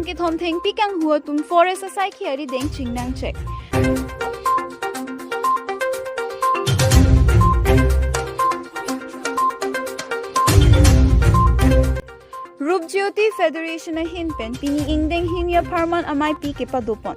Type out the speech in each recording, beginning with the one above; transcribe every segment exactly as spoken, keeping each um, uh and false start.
Kethom thengpi kanghu atum forest asaikhi arideng chingnangchek. Rup Jyoti Federation ahin pen pini ingdeng hini apharman amaipi kepadopon.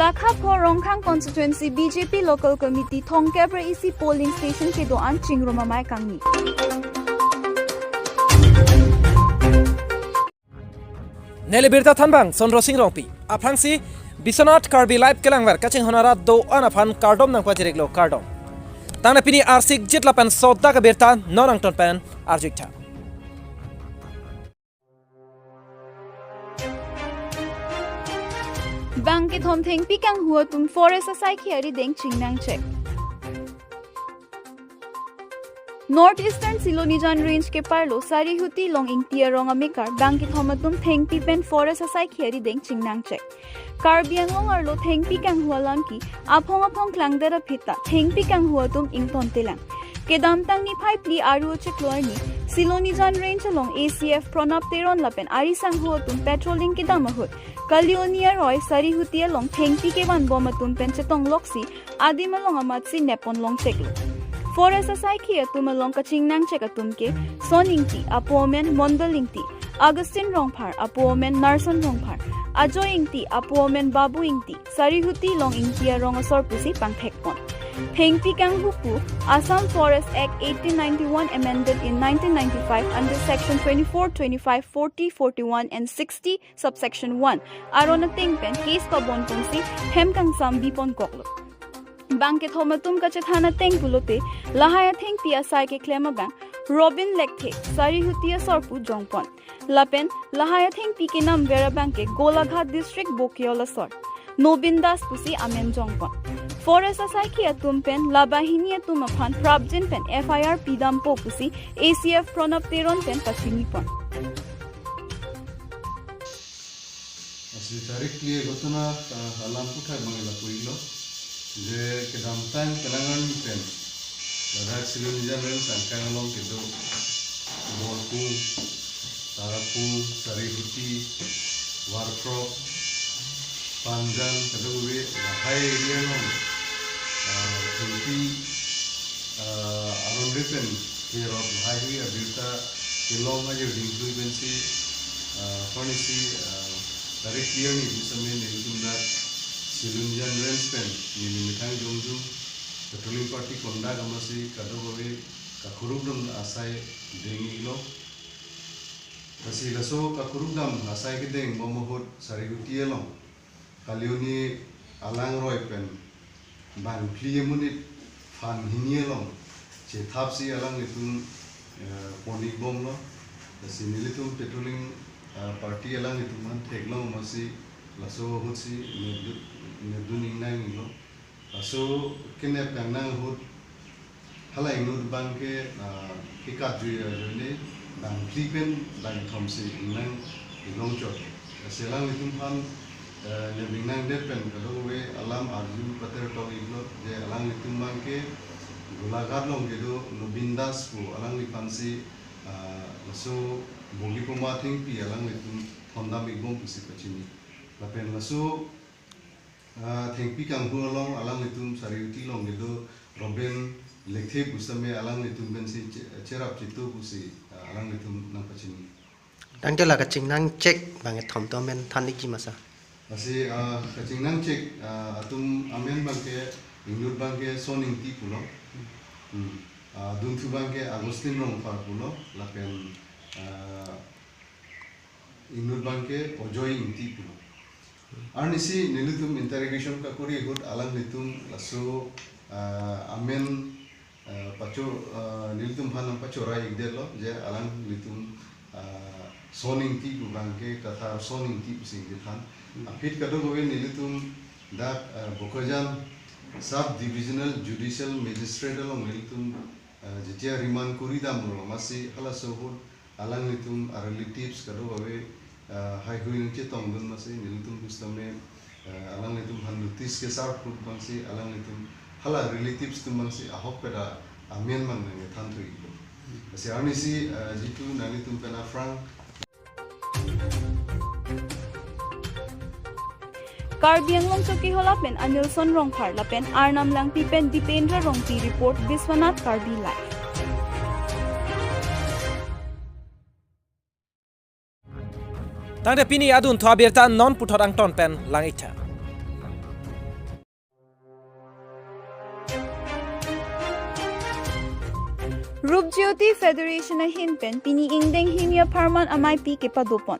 Lakha pho Rongkhang Constituency B J P Local Committee thongkep ra isi polling station kedo-an chingrum amei kangni. Neli birta thanbang Sondro Sing Rongpi. Aphrangsi Biswanath Karbi Live kelangver kachinghon arat do-an aphan kardom nangpajiriklo, kardom. Tangte pini arsik jit lapen sodak abirta non angton pen arjuiktha. Bang kethom thengpi kanghu atum forest asaikhi arideng chingnangchek. North Eastern Silonijan Range keparlo Sarihuti Long Ingti arong amekar bang kethom atum thengpi pen forest asaikhi arideng chingnangchek. Karbi Anglong arlo thengpi kanghu alam ke aphong aphong klangdet aphi ta thengpi kanghu atum ingtontelang. Kedamtang niphai phli aru chiklo arni Silonijan Range along A C F Pranab Teron lapen ari sangho atum patrolling kedam ahut Kalioni aroi Sarihuti along thengpi kevanbom atum pen chetongloksi adim along amatsi nepon longcheklo. Forest asaikhi atum along kachingnangchek atum ke Son Ingti, apo amen Mondol Ingti, Augustine Rongphar, apo amen Narson Rongphar, Ajoy Ingti, apo amen Babu Ingti, Sarihuti Long Ingti arong asor pusi pangthekpon. Thengpi kanghu pu Assam Forest Act eighteen ninety-one amended in nineteen ninety-five under section twenty-four, twenty-five, forty, forty-one and sixty subsection one aron ateng pen case pabonponsi hem kangsam biponkoklo. Bang kethom atum kachethan ateng pulote lahai athengpi asai keklem abang Robin Lekthe, Sarihuti asor pu jongpon. Lapen lahai athengpi kenamver abang ke Golaghat District Bokiol asor Nobin Das pusi amen jongpon. Forest asaikhi atum pen labahini atum aphan prapjin pen F I R pidampo pusi A C F Pranab Teron pen pachinipon. Lasi tarik phli aghotona, ah, alam puthak abang lapu-iklo. Je kedamtang penang arni pen ladak Silonijan Range angkang along kedo Borpung, Tarapung, Sarihuti, Warphrok, Panjan, kadokave lahai area along, ah, thengpi, ah, aron pen kerot lahaihui abirta kelong ajir dingklui pensi, ah, pharmacy, ah, tarik phli arni December ni ilitum dak Silonijan Range pen neli methang jongjung patrolling party kondak amatsi kadokave kakuruk dam asai deng-iklo. Lasi laso kakuruk dam asai kedengbom ahut Sarihuti along Kalioni alangroi pen bang phli amonit phan hini along chethapsi alanglitum, eh, pon-ikbomlo. Lasi nelitum patrolling, eh, party alanglitum aphan theklong amatsi laso ahutsi nepdun, nepdun ingnang-iklo. Laso kenep kangnang ahut hala inut abang ke, ah, kekatjui ajoine bang phli pen bang kethomsi ingnang-ik longchot. Lasi alanglitum aphan, eh, nep ingnangdet pen kadokave alam arju pater tok-iklo je alanglitum abang ke Golaghat along kedo Nobin Das pu alangliphansi, ah, laso Bogipoma thengpi alanglitum thondam-ikbom pusi pachini. Lapen laso ah, thengpi kanghu along alanglitum Sarihuti along kedo Robin Lekthe pu sitame alanglitum pensi che-, cherap chetu pusi, ah, alanglitum nangpachini. Tangte la kachingnangchek bang kethom atum amen than-ikji ma sir? Lasi, ah, kachingnangchek, ah, atum amen abang ke inut abang ke Son Ingti pulo. Hmm. Ah, dunthu abang ke Augustine Rongphar pulo. Lapen, ah, inut abang ke Ajoy Ingti pulo. Arnisi nelitum interrogation kakori ahut alanglitum laso, ah, amen, ah, pacho, ah, nelitum aphan nangpachora-ikdetlo je alanglitum, ah, Son Ingti pu abang ke Kathar Son Ingti pusi ingthan. Hmm. Aphi kadokave nelitum dak, ah, Bokajan Sub Divisional Judicial Magistrate along nelitum, ah, jetia remand kori damlo amatsi halaso ahut alanglitum arelatives kadokave, ah, haihui nangchetongdun amatsi nelitum pusitame, ah, alanglitum aphan notice ke-serve ahut abangsi alanglitum hala relatives atum abangsi ahokpet amen abang nangkethan thu iklo. Lasi arnisi, eh, jitu nanglitum pen aphrang Karbi Anglong Chokihola pen Anilson Rongphar lapen Arnam Langpi pen Dipendra Rongpi report, Biswanath Karbi Live. Tangte pini adunthu abirta non puthot angton pen lang-iktha. Rup Jyoti Federation ahin pen pini ingdeng hini apharman amaipi kepadopon.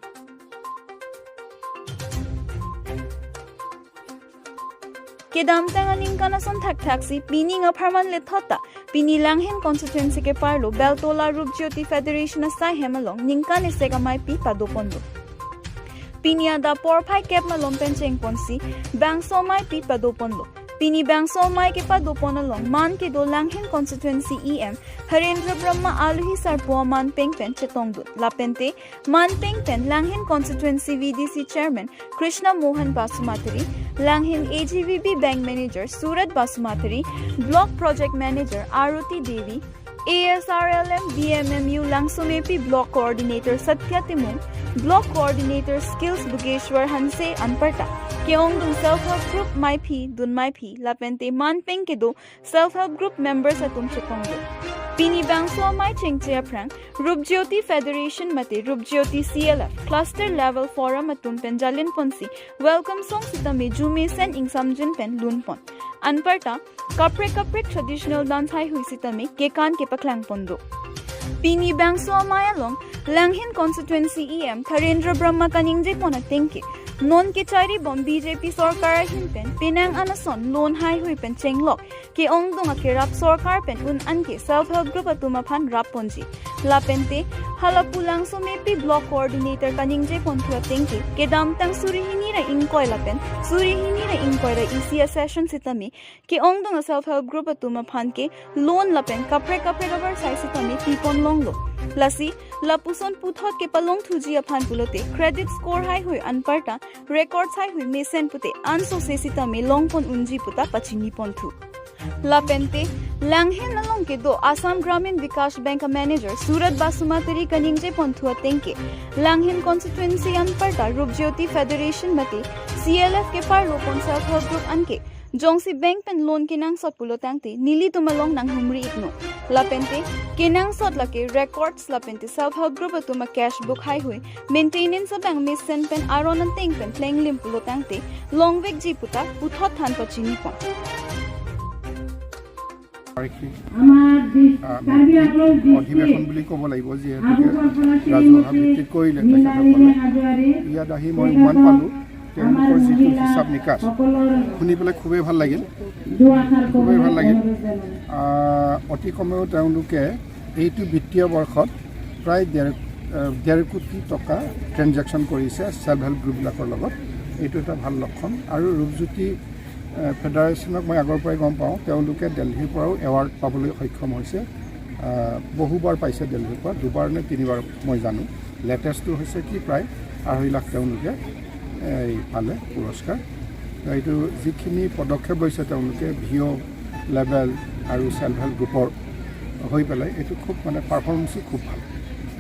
Kedamtang aningkan ason thakthaksi pining apharman lethot ta pini Langhin constituency keparlo Beltola Rup Jyoti Federation asai hem along ningkan isi amaipi padoponlo. Pini adap porphai kep malom pen chengponsi bangso amaipi padoponlo. Pini bangso amai kepadopon along man kedo Langhin constituency E M Harendra Brahma aluhi sarpo aman peng pen chetongdun. Lapente man peng pen Langhin constituency V D C chairman Krishna Mohan Basumatary, Langhin A G V B bank manager Surat Basumatary, block project manager Aruti Devi, A S R L M B M M U Langsomepi block coordinator Satya Timung, block coordinator skills Bugeshwar Hanse anparta ke-ongdung self help group maiphi, dun maiphi, lapente man peng kedo self help group members atum chetongdun. Pini bangso amai chengche aphrang Rup Jyoti Federation mate Rup Jyoti C L F cluster level forum atum pen jalinponsi welcome song sitame ju mesen ingsamjin pen lunpon. Anparta kaprek kaprek traditional dance haihui sitame kekan kepaklangpon do. Pini bangso amai along Langhin constituency E M Harendra Brahma kaningjepon atengke, non kecharibom B J P sorkar ahin pen penang anason loan haihui pen chenglok ke-ongdung akerap sorkar pen un anke self help group atum aphan rapponji. Lapente halapu Langsomepi block coordinator kaningjeponthu atengke, kedamtang suri hini ra ingkoi lapen suri hini ra ingkoi ra isi a-session sitame ke-ongdung a-self help group atum aphan ke loan lapen kaprek kaprek abarsai sitame pipon longlo. Lasi lapuson puthot kepalongthuji aphan pulote credit score haihui anparta records haihui mesen pute ansose sitame longpon unji puta pachiniponthu. Lapente Langhin along kedo Assam Gramin Vikash Bank a-manager Surat Basumatary kaningjeponthu atengke, Langhin constituency anparta Rup Jyoti Federation mate C L F keparlopon self help group anke jongsi bank pen loan kenangsot pulo tangte nelitum along nanghumri iknon. Lapente kenangsot lake records lapente self help group atum a-cash book haihui maintenance abang mesen pen aron ateng pen plenglim pulo tangte longvekji puta puthot than pachinipon. বাৰ্ষিক, আমাৰ ডিচ-, আহ, কাৰ্বি আংলং অধিৱেশন ডিষ্ট্ৰিক্ট বুলি ক'ব লাগিব, যিহেতুকে আবু কল্পনা সিং ৰাজহুৱা মূৰ্তি ভিত্তিত কৰিলে মিনা তেখেতসকলে। লেঙে হাজোৱাৰী ইয়াত আহি মই অনুমান তেখেতক পালোঁ, তেওঁলোকৰ আমাৰ যিটো মহিলা হিচাপ নিকাচ সকলৰ শুনি পেলাই খুবেই ভাল লাগিল, দুআষাৰ খুবেই ভাল ক'বলৈ লাগিল। অনুৰোধ জনালোঁ। আহ, অতি কমেও তেওঁলোকে এইটো বিত্তীয় বৰ্ষত প্ৰায় ডেৰ, আহ, ডেৰ কোটি টকা ট্ৰেনজেকশ্যন কৰিছে ছেল্ফ হেল্প গ্ৰুপবিলাকৰ লগত। এইটো এটা ভাল লক্ষণ। আৰু ৰূপজ্যোতি, আহ, ফেডাৰেশ্যনক মই আগৰ পৰাই গম পাওঁ, তেওঁলোকে দেলহিৰ পৰাও এৱাৰ্ড পাবলৈ সক্ষম হৈছে। আহ, বহুবাৰ পাইছে দেলহিৰ পৰা, দুবাৰ নে তিনিবাৰ মই জানো। লেটেষ্টটো হৈছে কি, প্ৰায় আঢ়ৈ লাখ তেওঁলোকে, এই, পালে পুৰস্কাৰ। এইটো যিখিনি পদক্ষেপ লৈছে তেওঁলোকে ভি অ' লেভেল আৰু ছেল্ফ হেল্প গ্ৰুপৰ হৈ পেলাই, এইটো খুব মানে পাৰফৰ্মেঞ্চো খুব ভাল,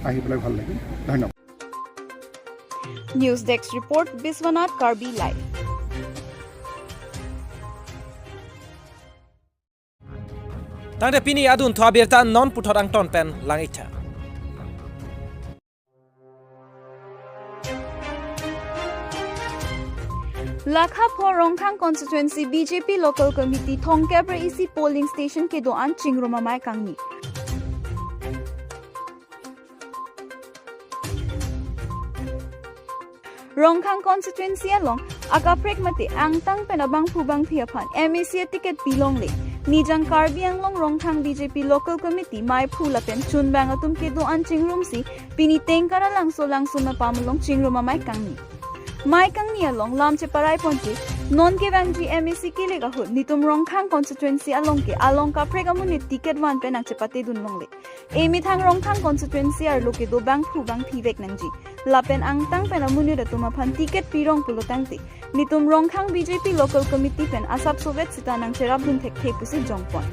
আহি পেলাই ভাল লাগিল। ধন্যবাদ। News Desk Report, Biswanath Karbi Live. Tangte pini adunthu abirta non puthot angton pen lang-iktha. Lakha pho Rongkhang constituency B J P local committee thomkep ra isi polling station kedo-an chingrum amai kangni. Rongkhang constituency along akaprek mate angtang pen abangphu bangphi aphan M A C a-ticket pilongle. Nijang Karbi Anglong Rongkhang B J P local committee maiphu lapen chunbang atum kedo-an chingrumsi pini Tengkara Langso Langsoma pam along chingrum amai kangni. Mai kangni along lam cheparai ponke Non kevangji M A C kelek ahut netum Rongkhang constituency along ke along kaprek amonit ticket van pen nangchepatedun longle. Emethang Rongkhang constituency arlo kedo bangphu bangphivek nangji. Lapen angtan pen amonit atum aphan ticket pirong pulo tangte, netum Rongkhang B J P local committee pen asap sovet sita nangcherapdun thekthe pusi jongpon.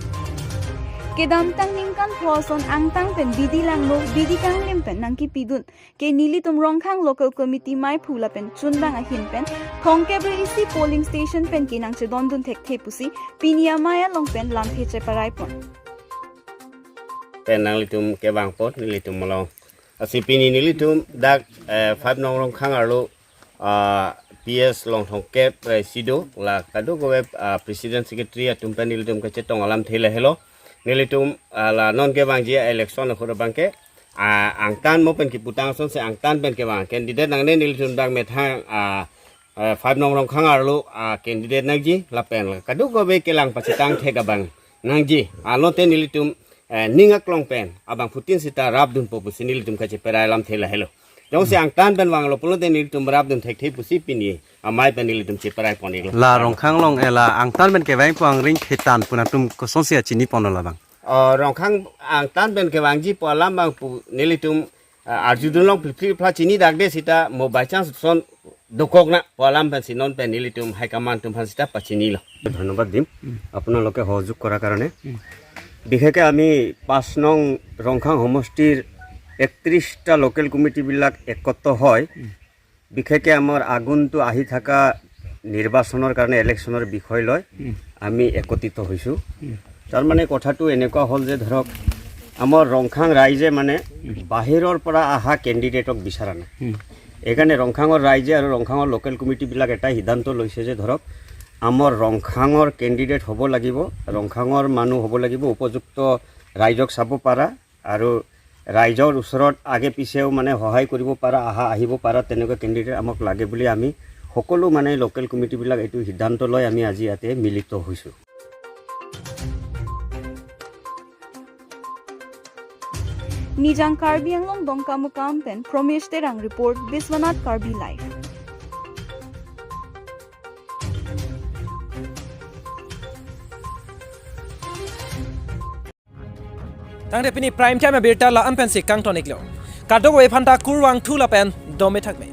Kedamtang ningkan pho ason angtan pen bidi langno, bidi kanglim pen nangkipidun ke nelitum Rongkhang local committee maiphu lapen chunbang ahin pen thomkep isi polling station pen ke nangchedondun thekthe pusi pini amei along pen lamthe cheparaipon. Pen nanglitum kevangpon nelitum along. Lasi pini nelitum dak eh, five nong Rongkhang arlo ah, P S along thomkep isi do, la kadokave ah, president secretary atum pen nelitum kachetong alamthe lahelo. Nelitum ah, la non kevangji election ahut abang ke ah, angtan mo pen kiputang asonsi angtan pen kevang candidate nangne, nelitum dak methang ah, eh, five nong Rongkhang arlo ah, candidate nangji lapen la kadokave kelang pachetang thek abang nangji. Alote nelitum eh, ning aklong pen abangphutin sita rapdunpo pusi nelitum kacheparai alamthe lahelo. Jongsi angtan pen vanglo pulote nelitum rapdun thekthe pusi pini amei pen nelitum cheparaipon iklo. La Rongkhang along, eh, la angtan pen kevangpo angring thetan pu nangtum kosonsi achinipon labang? Oh, Rongkhang angtan pen kevangji pu alam abang pu nelitum ah, arjudun long phli phli phla chini dakde sita mo by chance son dokok na pu alam pensi non pen nelitum high command atum aphan sita pachinilo. ধন্যবাদ দিম আপোনালোকে সহযোগ কৰাৰ কাৰণে। বিশেষকৈ আমি পাঁচ নং ৰংখাং সমষ্টিৰ একত্ৰিশটা লোকেল কমিটিবিলাক একত্ৰ হয়। বিশেষকৈ আমাৰ আগন্তুক আহি থকা নিৰ্বাচনৰ কাৰণে, ইলেকশ্যনৰ বিষয় লৈ আমি একত্ৰিত হৈছোঁ। তাৰমানে কথাটো এনেকুৱা হ'ল যে ধৰক আমাৰ ৰংখাং ৰাইজে মানে বাহিৰৰ পৰা অহা কেণ্ডিডেটক বিচৰা নাই। এইকাৰণে ৰংখাঙৰ ৰাইজে আৰু ৰংখাঙৰ লোকেল কমিটিবিলাক এটাই সিদ্ধান্ত লৈছে যে ধৰক আমাৰ ৰংখাঙৰ কেণ্ডিডেট হ'ব লাগিব, ৰংখাঙৰ মানুহ হ'ব লাগিব, উপযুক্ত ৰাইজক চাব পৰা আৰু ৰাইজৰ ওচৰত আগে পিছেও মানে সহায় কৰিব পৰা, আহা আহিব পৰা তেনেকুৱা কেণ্ডিডেট আমাক লাগে বুলি আমি সকলো মানে লোকেল কমিটিবিলাক এইটো সিদ্ধান্ত লৈ আমি আজি ইয়াতে মিলিত হৈছোঁ। Nijang Karbi Anglong Dongkamukam pen Promesh Terang report, Biswanath Karbi Live. Tangte pini prime time abirta la-an pensi kangton iklo. Kadokave aphanta kurvangthu lapen dome thakme.